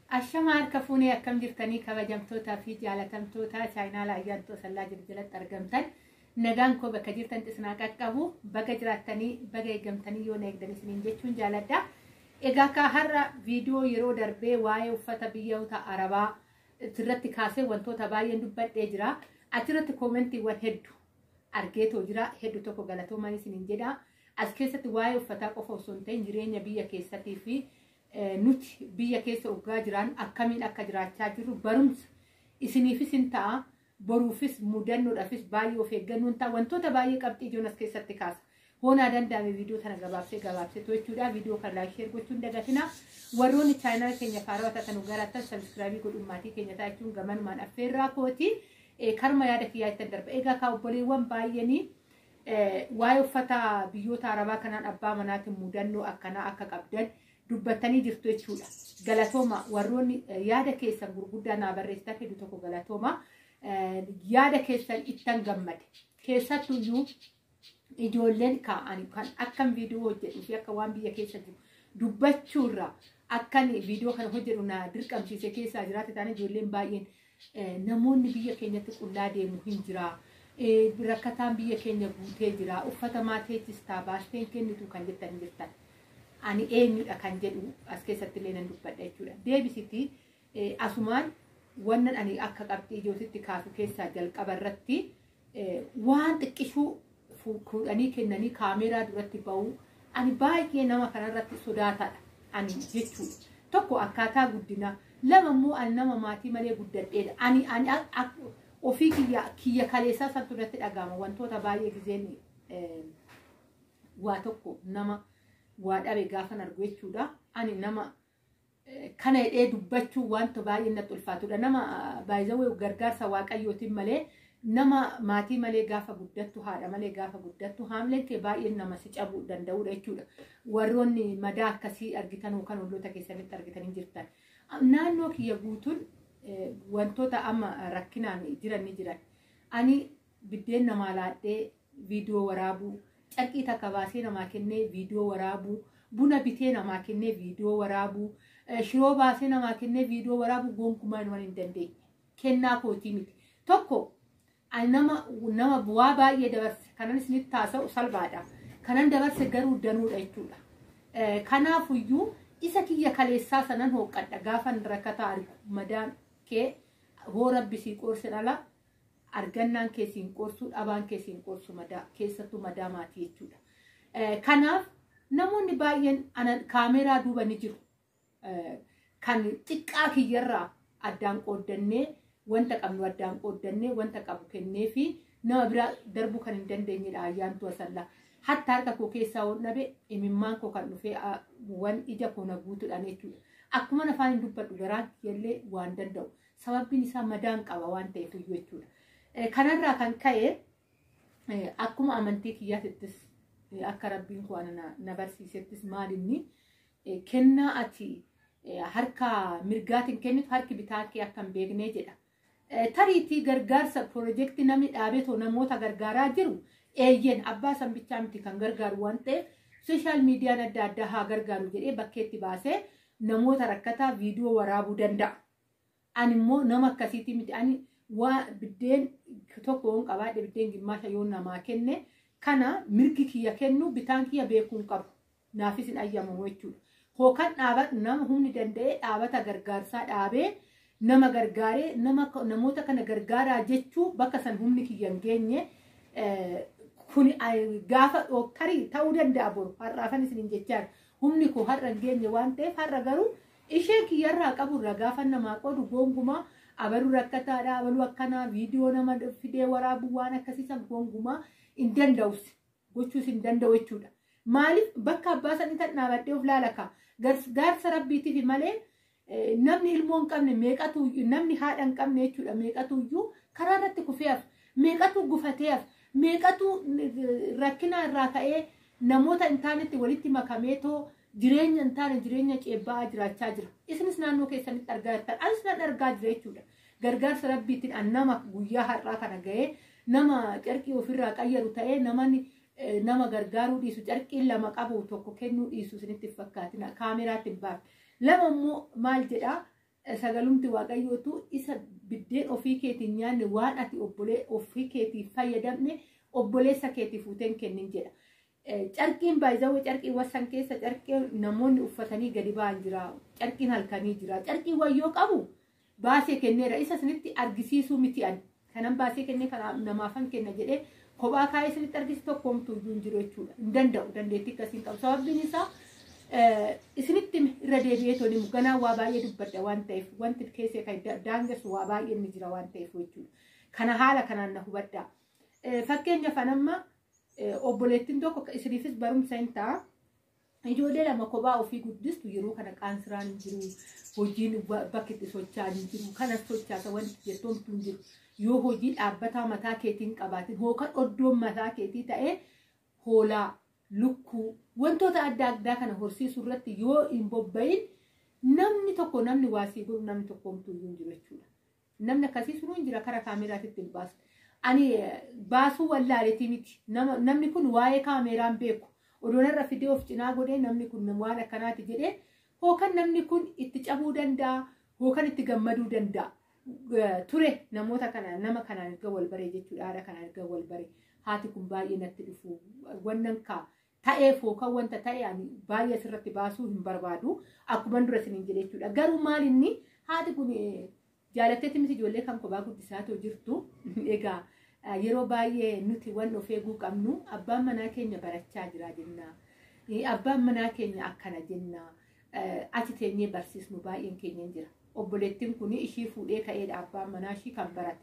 Ashama harka fuunee, akkam jirtanii, kabajamtootaa fi jaalatamtoota chaayinaala Ayyaantoo Sallaa jiru jalatti argamtan? Nagaan koo bakka jirtan isinaa qaqqabu. Baga jiraattanii, baga eegamtanii, yoo na eegdan isiniin jechuun jaaladha. Egaa ka har'a viidiyoo yeroo darbee waa'ee uffata biyyoota Arabaa irratti kaasee wantoota baay'een dubbadhee jira. Achirratti koomentiiwwan hedduu argeetoo jira. Hedduu tokko galatoomaa isiniin jedha. As keessatti waa'ee uffataa qofa osoo hin ta'in jireenya biyya keessatii fi nuti biyya keessa oggaa jiraan akkamiin akka jiraachaa jirru barumsa isiniifis hin ta'a, boruufis mudannoodhaafis baay'ee of eeggannoon ta'a. Wantoota baay'ee qabxii ijoon as keessatti kaasa. Hoonaa danda'ame viidiyoo tana gabaabsee gabaabsee jechuudha. Viidiyoo kan like, share gochuun dagatina. Warroonni chaayinaa keenya faarawaa taatan garattan subscribe godhuun maatii keenya ta'a gamanumaan affeerraa kooti. Karma yaada kiyyaa ittiin darba. Egaa kaa obboleewwan baay'eenii waa'ee uffata biyyoota Arabaa kanaan abbaa manaatiin mudannoo akkanaa akka qabdan dubbattanii jirtu jechuudha. Galatooma, warroonni yaada keessan gurguddaa naa barreessitan hedduu tokko galatooma. Yaada keessan ittan gammade. Keessattuyyuu ijoolleen kaa'anii kan akkan viidiyoo hojjedhu fi akka waan biyya keessa jiru dubbachuurra akkan viidiyoo kana hojjedhu na dirqamsiise keessaa jiraate ta'an, ijoolleen baay'een namoonni biyya keenyatti qullaa deemu hin jira. Rakkataan biyya keenya guutee jira. Uffata maateechistaa baasteen kennitu kan jettan jirtan. Ani eenyudha kan jedhu as keessatti illee nan dubbadha jechuudha. Deebisitti asumaan wannan ani akka qabxii ijootitti kaasu keessaa jalqaba irratti waan xiqqishuu fuudhanii kennanii kaameeraa duratti ba'uu ani baay'ee nama kanarratti sodaataadha ani jechuudha. Tokko akkaataa guddinaa, lama immoo ani nama maatii malee guddadheedha. Ani ofii kiyya kaleessaa santu irratti dhaga'ama. Wantoota baay'ee gizeen waa tokko nama waa dhabe gaafan argu jechuudha. Ani nama kana hidhee dubbachuu wanta baay'ee natti ulfaatudha. Nama baay'ee gargaarsa Waaqayyootiin malee, nama maatii malee gaafa guddattu, haadha malee gaafa guddattu, haamleen kee baay'ee nama si cabuu danda'udha jechuudha. Warroonni madaa akkasii argitan yookaan olloota keessanitti argitanii jirtan. Naannoo kiyya guutuun wantoota amma rakkinaan jiran ni jiran. Ani biddeen namaa laadhee viidiyoo waraabuu, carqii takka baasee namaa kennee viidiyoo waraabuu, buna bitee namaa kennee viidiyoo waraabuu, shiroo baasee namaa kennee viidiyoo waraabuu gonkumaa waan hin dandeenye. Kennaa kootii miti. Tokko ani nama bu'aa baay'ee dabarse kanan isinitti taasa'u salphaadha. Kanan dabarse garuu danuudha jechuudha. Kanaafuyyuu isa kiyya kaleessaa sanan hooqqadha gaafan rakkataa argu. Madaan kee hoo Rabbi sii qoorse dhala argannaan kee siin qoorsu, dhabaan kee siin qoorsu, madaa keessattuu madaa maatii jechuudha. Kanaaf namoonni baay'een kaameeraa duuba ni jiru. Kan xiqqaa kiyyarraa addaan qooddannee, wanta qabnu addaan qooddannee, wanta qabu kennee fi nama biraa darbuu kan hin dandeenyedha Ayyaantuu Asallaa. Hatta harka koo keessaa waan dhabe imimmaan koo kan dhufee waan ija koo na guutuudhaan jechuudha. Akkuma afaan hin dubbadhu garaan kiyyallee waan danda'u. Sababbiin isaa madaan qaba waan ta'eef iyyuu jechuudha. Kanarraa kan ka'e akkuma amantii kiyyaatittis, akka Rabbiin koo na barsiisettis, maalinni kennaa ati harka mirgaatiin kennitu harki bitaa kee akka hin beeknee jedha. Tariitii gargaarsa piroojeektii namni dhaabeetoo namoota gargaaraa jiru, eeyyen, abbaa sanbichaa miti kan gargaaru waan ta'eef, social miidiyaan adda addaa haa gargaaru jedhee bakkeetti baasee namoota rakkataa viidiyoo waraabuu danda'a. Ani immoo nama akkasiitii miti. Ani waa biddeen tokko yoon qabaadhe, biddeen gimmaasha yoo namaa kenne, kana mirgi kiyya kennu bitaan kiyya beekuu hin qabu. Naafis hin ayyamamu jechuudha. Hookan dhaabatu nama humni danda'ee dhaabata gargaarsaa dhaabee nama gargaaree nama namoota kana gargaaraa jechuu bakka san humni kiyya hin geenye. Kun gaafa tarii ta'uu danda'a boru, har'aafan isiniin jechaa humni koo har'a hin geenye waan ta'eef, har'a garuu isheen kiyyarraa qaburra gaafa namaa qoodu gonkumaa abaluu rakkataadha, abaluu akkanaa viidiyoo nama fidee waraabuu waan akkasiisan gonkumaa hin danda'us, gochuus hin danda'u jechuudha. Maaliif bakka abbaa sanii tan dhaabadhee of laalaka gargaarsa Rabbiitiif malee, namni ilmoo hin qabne meeqatu, namni haadha hin qabne jechuudha meeqatu iyyuu karaa irratti kufee hafa, meeqatu gufatee hafa, meeqatu rakkina irraa ka'ee namoota hin taanetti walitti makameetoo jireenya hin taane, jireenya ceebba'aa jiraachaa jira. Isinis naannoo keessanitti argaa jirtan, anis nan argaa jira jechuudha. Gargaarsa Rabbiitiin an nama guyyaa har'aa kana ga'ee nama carqii ofirraa qayyaru ta'ee, namani nama gargaaruu dhiisu, carqiin lama qabu tokko kennuu dhiisu isinitti fakkaatina kaameraatti hin baafne. Lama immoo maal jedhaa? Sagalumti Waaqayyootu isa biddeen ofii keetiin nyaanne waan ati obbolee ofii keetiif fayyadamne obboleessa keetiif fuuteen kennin jedha. Carqiin baay'izawwa carqii wasan keessa carqii namoonni uffatanii gadi ba'an jira. Carqiin halkanii jira. Carqii wayyoo qabu baasee kenneera. Isa isinitti argisiisuu miti ani. Kanan baasee kennee kana namaafan kenna jedhee kophaa kaa'ee isinitti argisiisu tokkoomtuu iyyuu hin jiru jechuudha. Hin danda'u, dandeettii akkasii hin qabu. Sababbiin isaa isinitti irra deebi'ee toni ganaa waa baay'ee dubbadha waan ta'eef, wanti keessee kan daangessu waa baay'ee ni jira waan ta'eef jechuudha. Kana haala kanaan na hubadhaa. Fakkeenyaaf anamma obboleettiin tokko isiniifis barumsa hin ta'a. Ijoollee lama kophaa ofii guddistu yeroo kana qaansiraan hin jiru, hojiin bakki itti socho'an hin jiru, kanas sochaasa wanti jettoomtu hin jiru. Yoo hojii dhaabbataa mataa keetiin qabaatin yookaan oddoon mataa keetii ta'ee hoolaa, lukkuu, wantoota adda addaa kana horsiisuu irratti yoo hin bobba'in namni tokko namni waasii godhu namni tokko homtuu iyyuu hin jiru jechuudha. Namni akkasii sunuu hin jira kara kaameraatitti hin baasne. Ani baasuu wallaaleetii miti. Namni kun waa'ee kaameraan beeku. Odoon irra fidee of cinaa godhee namni kun waan akkanaati jedhee hookan namni kun itti cabuu danda'a, hookan itti gammaduu danda'a. Ture namoota kana nama kanaan erga wal baree jechuudha. Haadha kanaan erga wal baree haati kun baay'ee natti dhufu wannan kaa ta'eef hookan wanta ta'e ani baay'ee asirratti baasuu hin barbaadu. Akkuma dura isiniin jedhe jechuudha. Garuu maal inni haati kun jaalatteetti miti ijoollee kan kophaa guddisaatoo jirtu. Egaa yeroo baay'ee nuti waan of eeguu qabnu abbaan manaa keenya barachaa jira jenna. Abbaan manaa keenya akkana jenna. Achi teenyee barsiisnu baay'een keenya hin jira. Obboleettiin kun ishii fuudhee ka'eedha abbaan manaa ishii kan barate.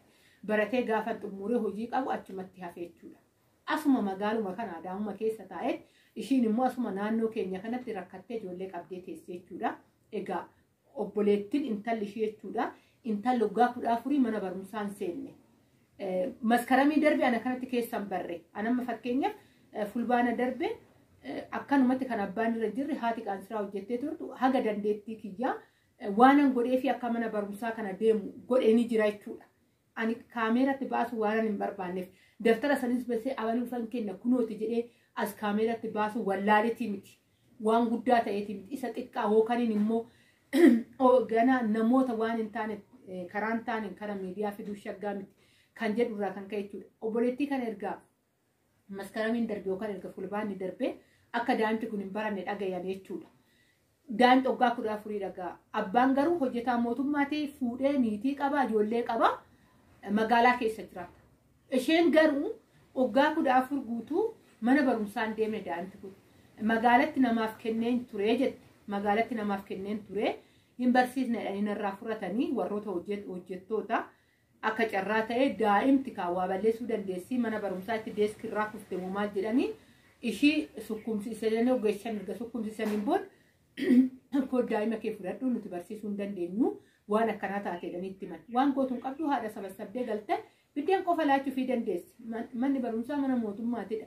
Baratee gaafa xumuree hojii qabu achumatti hafe jechuudha. Asuma magaaluma kana Adaamuma keessa taa'ee ishiin immoo asuma naannoo keenya kanatti rakkattee ijoollee qabdee teesse jechuudha. Egaa obboleettiin intalli ishii jechuudha. Intalli waggaa 14 mana barumsaa hin seenne. Maskaramii darbe ana kanatti keessan barre. Anamma fakkeenyaaf fulbaana darbe akkanumatti kan abbaan irra jirre haati qaansiraa hojjettee turtu haga dandeettii kiyyaa waanan godhee fi akka mana barumsaa kana deemu godhee ni jira jechuudha. Ani kaameeratti baasu waanan hin barbaanneef daftara sanis basee abaluufan kenna kunooti jedhee as kaameeratti baasu wallaaleetii miti. Waan guddaa ta'eeti miti. Isa xiqqaa hookaniin immoo ganaa namoota waan hin taane karaan taane kara miidiyaa fiduu shaggaa miti kan jedhu irraa kan ka'e jechuudha. Obboleettii kana ergaa maskaramiin darbe yookaan erga fulbaanni darbe akka daa'imti kun hin baranne dhagayan jechuudha. Daa'imti waggaa 14 dhagaa. Abbaan garuu hojjetaa mootummaatii fuudhee niitii qaba, ijoollee qaba, magaalaa keessa jiraata. Isheen garuu waggaa 14 guutuu mana barumsaa hin deemne daa'imti kun. Magaalatti namaaf kenneen ture jette. Magaalatti namaaf kenneen ture. Hin barsiisne jedhanii narraa fudhatanii warroota hojjettoota akka carraa ta'ee daa'imti kaawwaa balleessuu dandeessi mana barumsaatti deeskirraa kufte moo maal jedhanii ishii sukkumsiisanii ogeessan erga sukkumsiisaniin booda koo daa'ima kee fudhadhu nuti barsiisuu hin dandeenyu waan akkanaa taate jedhanii itti himan. Waan gootuun qabdu haadha sabassabdee galte biddeen qofa laachuufii dandeessi. Manni barumsaa mana mootummaatidha.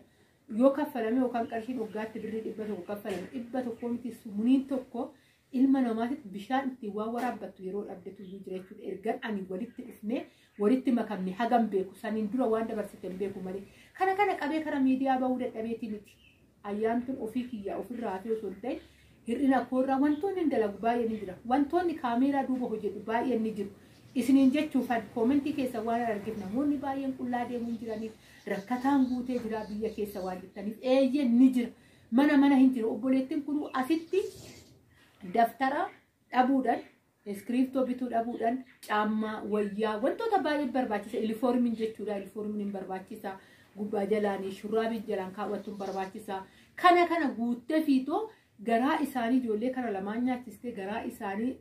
Yoo kaffalame yookaan qarshiin waggaatti birrii 100 kaffalame 100 miti muniin tokko ilma namaatitti bishaan ittiin waan waraabbattu yeroo dhabdetu iyyuu jira jechuudha. Ergan ani walitti dhufnee walitti makamne hagam beeku saniin dura waan dabarsite hin beeku malee. Kana kana qabee kara miidiyaa bahuu dadhabeetii miti. Ayyaantuun ofii kiyyaa ofirraa hafee osoo hin ta'in hir'ina koorraa wantoonni hin dalagu baay'een ni jira. Wantoonni kaameeraa duuba hojjetu baay'een ni jiru. Isiniin jechuufan koomentii keessa waan arginu namoonni baay'een qullaa deemuu hin jiraniif rakkataan guutee jira biyya keessa waan jettaniif eeyyeen ni jira. Mana mana hin jiru. Obboleettiin kun asitti daftara dhabuudhaan iskiriiptoo bituu dhabuudhaan caammaa wayyaa wantoota baay'ee barbaachisa. Ilifoormiin jechuudha. Ilifoormiin hin barbaachisa. Gubbaa jalaanii shurraabii jalaan kaawwattuun barbaachisa. Kana kana guuttee fiitoo garaa isaanii ijoollee kana lamaan nyaachistee garaa isaanii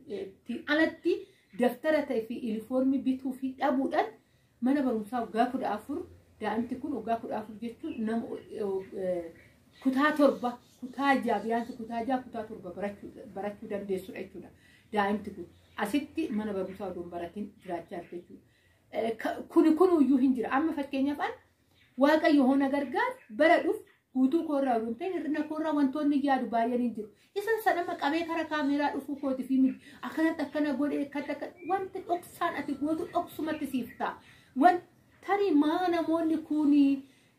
alatti daftara ta'e fi ilifoormii bituu fi dhabuudhaan mana barumsaa waggaa 14 daa'imti kun waggaa 14 jechuun nama kutaa 7 kutaa 6 biyaansi kutaa 6 kutaa 7 barachuu dandeessudha jechuudha. Daa'imti kun asitti mana barumsaa odoo hin baratin jiraachaa jirti jechuudha. Kuni kunuyyuu hin jira. Amma fakkeenyaaf an Waaqayyo hona gargaar bara dhufu guutuu koorraa odoo hin ta'in hir'ina koorraa wantoonni yaadu baay'een hin jiru. Isan sanama qabee kara kaameeraa dhufuu kooti fi miti akkanatti akkana godhee akkatti akka wanti dhoksaan ati gootu dhoksumatti siif ta'a. Tarii maa namoonni kuni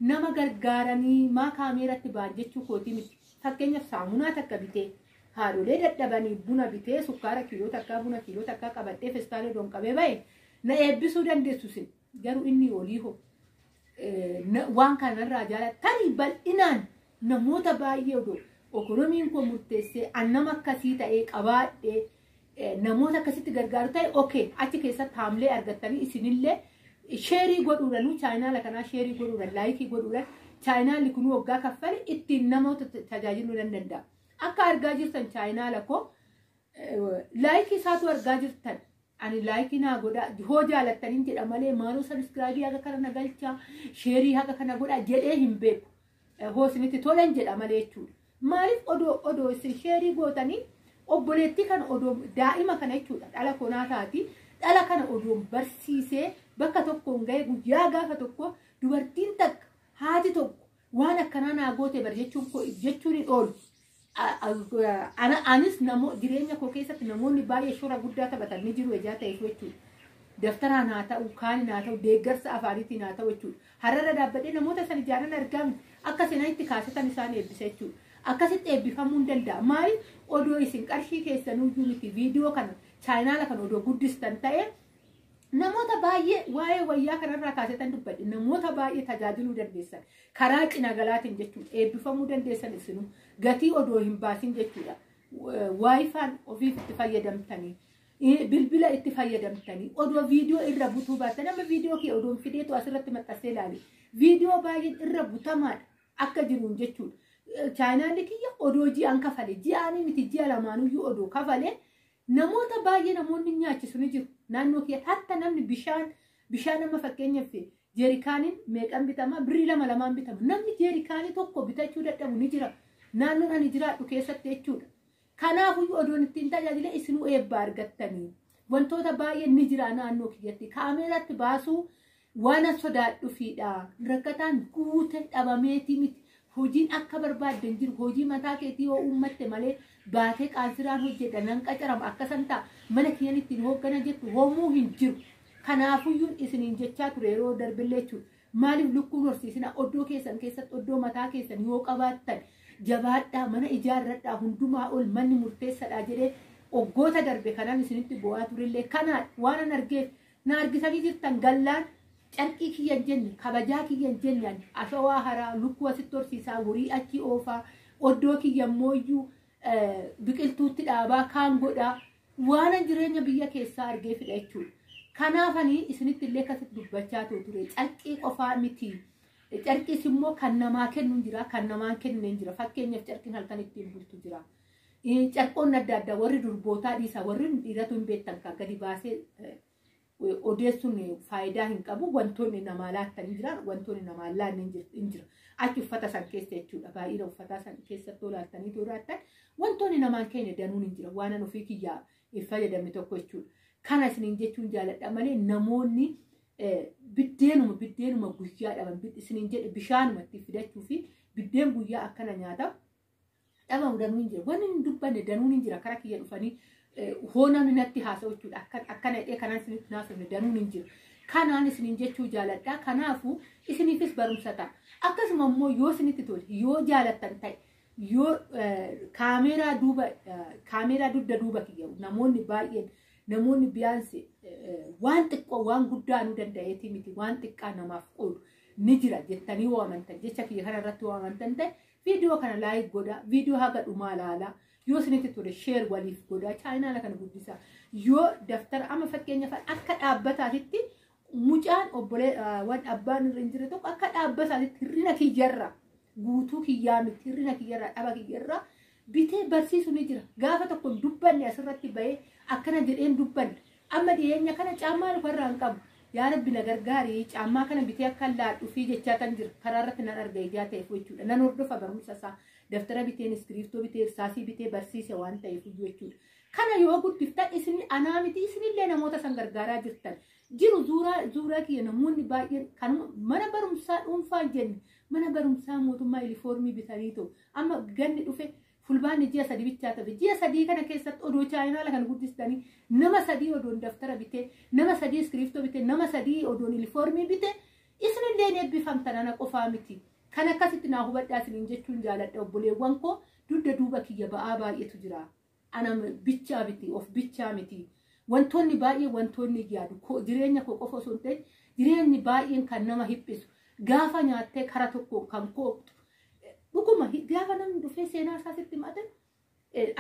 nama gargaaranii maa kaameeratti ba'an jechuu kooti miti. Fakkeenyaaf saamunaa takka bitee Haadholee dadhabanii buna bitee sukkaara kiiloo takkaa buna kiiloo takkaa qabadhee festaalee doon qabee bahe na eebbisuu dandeessu isin. Garuu inni olii hoo waan kanarraa jaala tarii bal'inaan namoota baay'ee odoo okonomiin koo murteessee an nama akkasii ta'ee qabaadhee namoota akkasitti gargaaru ta'e okay achi keessatti haamlee argattanii isinillee sheerii godhuudhaan chaayinaala kanaa sheerii godhuudhaan laayikii godhuudhaan chaayinaalli kun waggaa kaffale ittiin namoota tajaajiluu nan danda'a. Akka argaa jirtan chaayinaala koo laayikii isaatu argaa jirtan. Ani laayikii naa godhaa hoo jaalattaniin jedha malee maaloo sabiskiraabii haga kana na galchaa sheerii haga kana godhaa jedhee hin beeku. Hoo isinitti tolan jedha malee jechuudha. Maaliif odoo isin sheerii gootanii obboleettii kana odoo daa'ima kana jechuudha dhala konaa taati dhala kana odoo barsiisee bakka tokkoon ga'e guyyaa gaafa tokko dubartiin takka haati tokko waan akkanaa naa goote bar jechuun hin oolu. Anis jireenya koo keessatti namoonni baay'ee shoora guddaa taphatan ni jiru ejaa ta'eef jechuudha. Daftaraan haa ta'u, kaaniin haa ta'u, deeggarsa afaaniitiin haa ta'u jechuudha. Hararra dhaabbadhee namoota san ijaaran argaa miti. Akka seenaa itti kaasetan isaan eebbisa jechuudha. Akkasitti eebbifamuu hin danda'a. Maaliif odoo isin qarshii keessanuyyuu miti viidiyoo kana chaayinaala kana odoo guddistan ta'e namoota baay'ee waa'ee wayyaa kanarraa kaasetan dubbadhe namoota baay'ee tajaajiluu dandeessan karaa cina galaatiin jechuudha eebbifamuu dandeessan isinuu gatii odoo hin baasin jechuudha. Waayifaan ofiif itti fayyadamtanii bilbila itti fayyadamtanii odoo viidiyoo irra butuu baattan amma viidiyoo kee odoon fideetu asirratti maxxansee ilaali. Viidiyoo baay'een irra butamaadha akka jiruun jechuudha. Chaayinaalli kiyya odoo ji'aan kafale ji'aanii miti ji'a lamaanuyyuu odoo kafale namoota baay'ee namoonni nyaachisu ni jiru. Naannoo kiyya hatta namni bishaan amma fakkeenyaaf jeerikaaniin meeqan bitama birrii lama lamaan bitama namni jeerikaanii tokko bitachuu dadhabu ni jira naannoon ani jiraadhu keessatti jechuudha. Kanaafuyyuu odoon ittiin tajaajila isinuu eebba argattanii wantoota baay'ee ni jira naannoo kiyyatti kaameeraatti baasuu waan sodaadhufiidha. Rakkataan guute dhabameetii miti. Hojiin akka barbaadde hin jiru hojii mataa keetii yoo uummatte malee baatee qaansiraan hojjedha nan qacarama akkasan ta'a mana kiyyan ittiin hooggana jettu hoomuu hin jiru. Kanaafuyyuu isiniin jechaa ture yeroo darbillee jechuudha. Maaliif lukkuun horsiisina oddoo keessan keessatti oddoo mataa keessan yoo qabaattan jabaadhaa mana ijaarradhaa hundumaa ol manni murteessadhaa jedhee oggoota darbe kanaan isinitti bu'aa turellee kanaan waan an argeef na argisanii jirtan gallaan carqii kiyya hin jenne kabajaa kiyya hin jenne ashawaa haraa lukkuu asitti horsiisaa horii achi oofaa oddoo kiyya mooyyuu biqiltuutti dhaabaa kaan godhaa waan jireenya biyya keessaa argee fidha jechuudha. Kanaafanii isinitti illee akkasitti dubbachaa ture carqii qofaa miti. Carqiis immoo kan namaa kennu hin jira kan namaa hin kennine hin jira fakkeenyaaf carqiin halkan ittiin bultu jira. Carqoonni adda addaa warri durbootaa dhiisaa warri dhiiratu hin beektan kan gadi baasee odeessuun faayidaa hin qabu wantoonni namaa laattanii jiran wantoonni namaa laanne hin jira. Achi uffata san keessa jechuudha baay'ina uffataa san keessatti laattanii jiraattan wantoonni namaan keenya danuun hin jira waan an ofii kiyyaa hin fayyadamne tokko jechuudha. Kana isiniin jechuun jaaladha malee namoonni biddeenuma guyyaa dhaban isiniin jedhe bishaanuma itti fidachuu fi biddeen guyyaa akkana nyaataaf dhabamu danuun hin jira. Wanni hin dubbanne danuun hin jira karaa kiyya dhufanii hoo namni natti haasa'u jechuudha. Akkana jedhee kanaan isinitti haasofne danuun hin jira. Kanaan isiniin jechuu jaaladha. Kanaafuu isiniifis barumsa ta'a. Akkasuma immoo yoo isinitti tole yoo jaalattan ta'e yoo kaameeraa duuba kaameeraa dugda duuba kiyya namoonni baay'een namoonni biyaansi waan xiqqoo waan guddaa nu danda'eetii miti waan xiqqaa namaaf qoodu ni jira jettanii waamantan jecha kiyya kanarratti waamantan ta'e viidiyoo kana laayik godhaa viidiyoo haga dhumaa laalaa yoo isinitti tole sheer waliif godhaa chaayinaala kana guddisaa yoo daftara amma fakkeenyaaf akka dhaabbataatitti mucaan obbolee waan abbaan irra hin jirre tokko akka dhaabbataatitti hirrina kiyyarraa guutuu kiyyaa miti hirrina kiyyarraa dhaba kiyyarraa bitee barsiisu ni jira gaafa tokko dubbanne asirratti bahee akkana jedheen dubbanne amma dhiyeenya kana caammaa lukarraa hin qabu yaa rabbi na gargaari caammaa kana bitee akka laadhu fi jechaa kan jira karaa irratti nan arga ijaa ta'eef jechuudha nan hordofa barumsa isaa daftara biteen iskiriiptoo bitee irsaasii bitee barsiise waan ta'eef jechuudha. Kana yoo guddiftan isin anaa miti isinillee namoota san gargaaraa jirtan jiru zuuraa kiyya namoonni baay'een kan mana barumsaa dhuunfaa jenne mana barumsaa mootummaa yuunifoormii bitanii ta'u amma ganni dhufe fulbaanni ji'a sadii bichaa ta'e ji'a sadii kana keessatti odoo chaayinaala kan guddistanii nama sadii odoon daftara bitee nama sadii iskiriiptoo bitee nama sadii odoon yuunifoormii bitee isinillee eebbifamtan ana qofaa miti. Kan akkasitti naa hubadhaa isiniin jechuun jaaladha obboleewwan koo Dugda duuba kiyya ba'aa baay'eetu jira. Ana bichaa miti, of bichaa miti. Wantoonni baay'ee wantoonni yaadu jireenya koo qofa osoo hin ta'in jireenyi baay'een kan nama hiphisu. Gaafa nyaattee kara tokko kan kooktu. Dhuguma gaafa namni dhufee seenaa isaa sitti himate,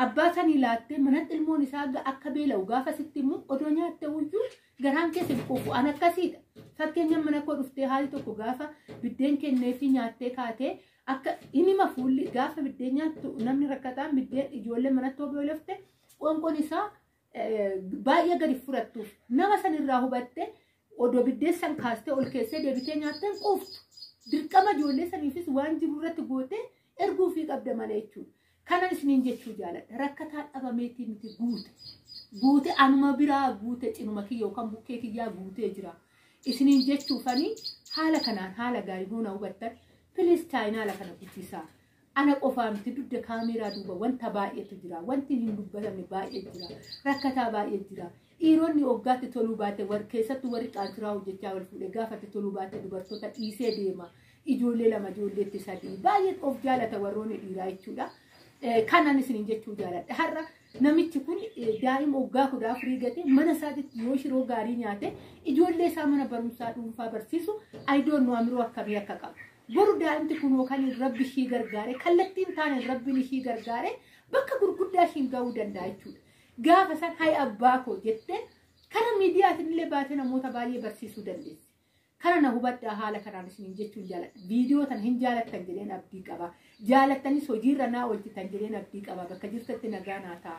abbaa sanii laattee manatti ilmoon isaa akka beela'u gaafa sitti himu, odoo nyaatte iyyuu garaan keessa hin quufu. An akkasiidha. Fakkeenya, mana koo dhuftee haali tokko gaafa biddeen kenneefii nyaattee kaatee akka inima fuulli gaafa biddeen nyaattu, namni rakkataan biddeen ijoollee manatti hoo beelofte qoonqoon isaa baay'ee gadi fudhattuuf, nama sanirraa hubatte odoo biddeen san kaastee ol keessee deebitee nyaattee hin quuftu. Dirqama ijoollee saniifis waan jiru irratti gootee erguufii qabda malee jechuudha. Kanan isiniin jechuu jaaladha. Rakkataan dhabameetii miti, guute. Guute, anuma biraa guute, cinuma kiyya yookaan bukkee kiyyaa guutee jira. Isiniin jechuufanii haala kanaan haala gaarii hoona hubattan, please channel kana guddisaa. Ana qofaa miti, dugda kaameeraa duuba wanta baay'eetu jira. Wanti hin dubbatamne baay'ee jira. Rakkataa baay'ee jira. Dhiironni waggaatti toluu baate, keessattuu warri qaansiraa hojjechaa wal fuudhee gaafatti toluu baate, dubartoota dhiisee deema. Ijoollee lama, ijoolleetti sadii, baay'ee of jaalata warroonni dhiiraa jechuudha. Kanan isiniin jechuu jaaladha. Har'a namichi kun daa'ima waggaa 14 gatee mana isaatitti yoo shiroo gaarii nyaate ijoollee isaa mana barumsaa dhuunfaa barsiisu, ayidoon amiroo akkamii akka qabu. Boru daa'imti kun yookaan Rabbi ishii gargaare, kallattiin taane Rabbiin ishii gargaare, bakka gurguddaa ishiin ga'uu danda'a jechuudha. Gaafa san "Hay abbaa koo" jettee kara miidiyaatiin illee baatee namoota baay'ee barsiisuu dandeessi. Kana na hubadhaa, haala kanaan isiniin jechuun jaaladha. Viidiyoo tana hin jaalattan jedheen abdii qaba. Jaalattanis hojiirra naa oolchitan jedheen abdii qaba. Bakka jirtatti nagaa naa ta'a.